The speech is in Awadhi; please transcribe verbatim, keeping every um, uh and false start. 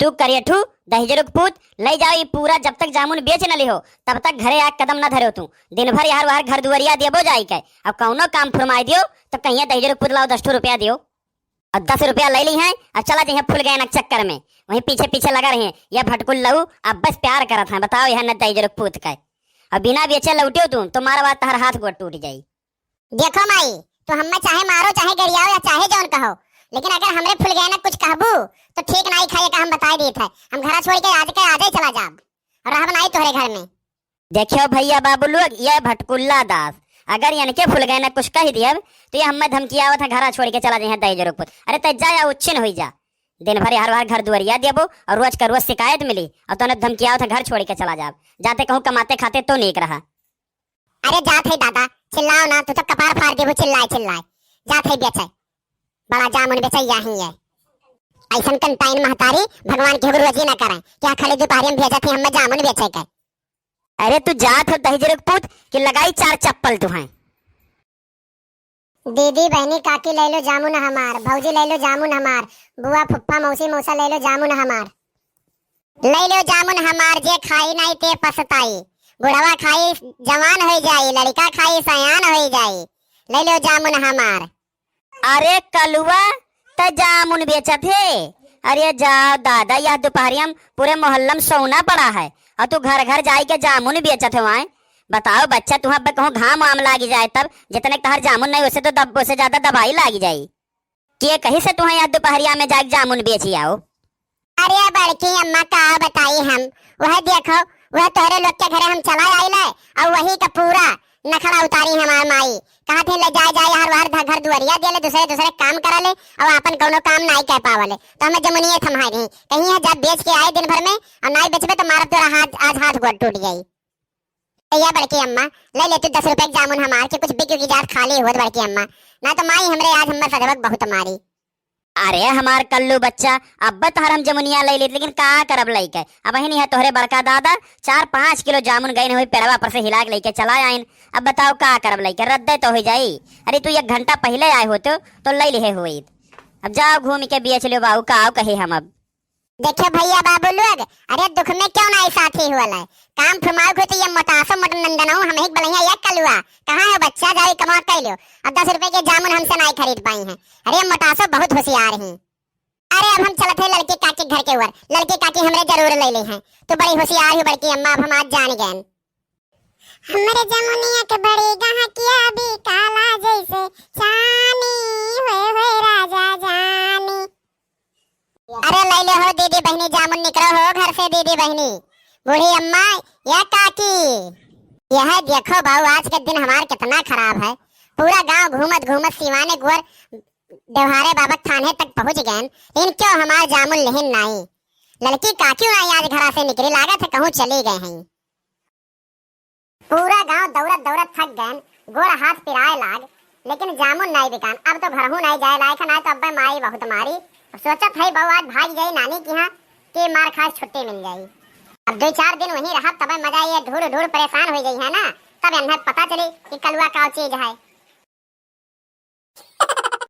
तू करियठू दहिजरुक पूत, लइ जाओ ई पूरा, जब तक जामुन बेच न लिहो, तब तक घरे आके कदम न धरो तू। दिन भर यहर वहर घर दुआरिया देबो जाई के, अब कउनो काम फुरमाइ दियो, तो कहिए दहिजरुक पूत लाओ दस ठो रुपया दियो। अब दस रुपया लइ लिहैं, अब चला जइहैं फुलगैनक चक्कर में, वहीं पीछे पीछे लगा रहे हैं। यह भटकुल्लऊ अब बस प्यार करत हैं, बताओ यह न दहिजरुक पूत के। अब बिना बेचे लौटियो तू, तो मारा बाद तहर हाथ गोड़ टूट जाई। देखो माई, तू हम्मे चाहे मारो, चाहे गरियाओ या चाहे जौन कहो, लेकिन अगर हमरे फुलगैनक कुछ कहबू, तो ठीक नाई खाए का हम बताइ देत है। हम घरा छोड़ि के आज के आजे चला जाब, और रहब नाई तोहरे घर में। देखियो भइया बाबू लोग, ये भटकुल्ला दास, अगर इनके फुलगैनक कुछ कहि दियब, तो ये हम्मे धमकियावत हैं, घरा छोड़ि के चला जइहैं दहिजरुक पूत। अरे तै जा या उच्छिन हुइ जा, दिन भर यहर वहर घर दुआरिया देबो और रोज का रोज शिकायत मिली, और तोने धमकियावत हैं घर छोड़ि के चला जाब। जाते कहूँ कमाते खाते तो नीक रहा। अरे जात है दादा, चिल्लाओ ना, तू तो कपार फाड़ देबू चिल्लाए चिल्लाए। जात है बेचे, बड़ा जामुन बेचे यहीं है। अइसन कंटाइन महतारी भगवान केहू रोजी ना करें, क्या खाली दुपहरी में भेजत ही हमें जामुन बेचे के। अरे तू जात हो दहिजरुक पूत कि लगाई चार चप्पल तुहैं। दीदी बहिनी काकी लइ लो जामुन हमार, भौजी लइ लो जामुन हमार, बुआ फुफ्फा मौसी मौसा लइ लो जामुन हमार। लइ लो जामुन हमार, जे खाई नाई ते पछताई। बुढ़वा खाई जवान होइ जाई, लड़िका खाई सयान होइ जाई। लइ लो जामुन हमार। अरे कलुआ, त जामुन बेचत हे? अरे जाओ दादा, यह दुपहरिया में पूरे मोहल्ला में सौना पड़ा है और तू घर घर जाई के जामुन बेचत हो आए। बताओ बच्चा, तुहाँ अब कहूँ घाम वाम लागि जाए तब, जितने तहर जामुन नहीं, उससे तो दब-, उससे ज्यादा दवाई लागि जाई। के कही से तुहाँ यह दुपहरिया में जाके जामुन बेची आओ? अरे बड़की अम्मा, का बताई हम, वह देखो, वह तोहरे लोग के घरे हम चला आइले, और वही का पूरा नखड़ा उतारी हमार माई। कहत ही ले जाए, जाए, हर वहर घर, घर दुआरिया देले, दूसरे, दूसरे काम करले, और आपन कौनो काम नाई कह पावले। तो हमें जमुनिये थम्हाई रही, कहीं है जब बेच के आए दिन भर में, और नाई बेचबे तो मारब तोरा हाथ, आज हाथ गोड़ टूट जाई। ए या बड़की अम्मा, लइ ले तू दस रुपया के जामुन हमार, के कुछ बिक की जात खाली होत बड़की अम्मा, ना तो माई हमरे आज हमार सजवक बहुत मारी। अरे हमार कल्लू बच्चा, अब तहर हम जमुनिया लइ लेत, लेकिन का करब लइके, अबहिन यह तोहरे बड़का दादा चार पाँच किलो जामुन गइन हुई पेड़वा पर से हिला के लइके चला आइन। अब बताओ का करब लइके, रद्दे तो होइ जाई। अरे तू एक घंटा पहिले आए होतो तो लइ लिहे होइत। अब जाओ घूमि के बेच लियो बाऊ, का कही हम अब। देखो भइया बाबू लोग, अरे दुख में क्यों नाई साथी हुअल है? काम फुमाउक हो तो ये मोटासो मोट नंदनऊ हम ही बलैया ये कलुआ। कहाँ है बच्चा, जाई कमा कइ लियो। अब दस रुपए के जामुन हमसे नाई खरीद पाई हैं। अरे मोटासो बहुत होशियार ही। अरे अब हम चलत है लड़की काकी घर के ऊपर, लड़की काकी हमरे जरूर लइ ली हैं। तू बड़ी होशियार ही बड़की अम्मा, अब हम आज जान गए। हमरे जमुनिया के बड़ी गहकिया बिकाला जैसे चानी, होए होए राजा जानी। अरे लइ ले हो दीदी बहिनी, जामुन निकरो हो घर से दीदी बहिनी। बूढ़ी अम्मा या काकी, यह देखो बाऊ, आज के दिन हमार कितना खराब है। पूरा गांव घूमत घूमत सिवाने गोर देवहारे बाबा थाने तक पहुंच गए, लेकिन क्यों हमार जामुन लेहिन नाई। लड़की काकी नाई आज घरा से निकली, लागत है कहूँ चली गए हैं। पूरा गांव दौड़त दौड़त थक गए, गोड़ हाथ पिराए लाग, लेकिन जामुन नाई बिकान। अब तो घरहू नाई जाए लायक है, ना तो अब्बे माई बहुत मारी। सोचत है बहू आज भाग जाई नानी की यहाँ, कि मार खास छुट्टी मिल जाई। अब दो चार दिन वहीं रहब, तबे मजा ये ढूढ़ ढूढ़ परेशान हो गई है ना, तब इन्हें पता चली कि कलुआ का चीज है।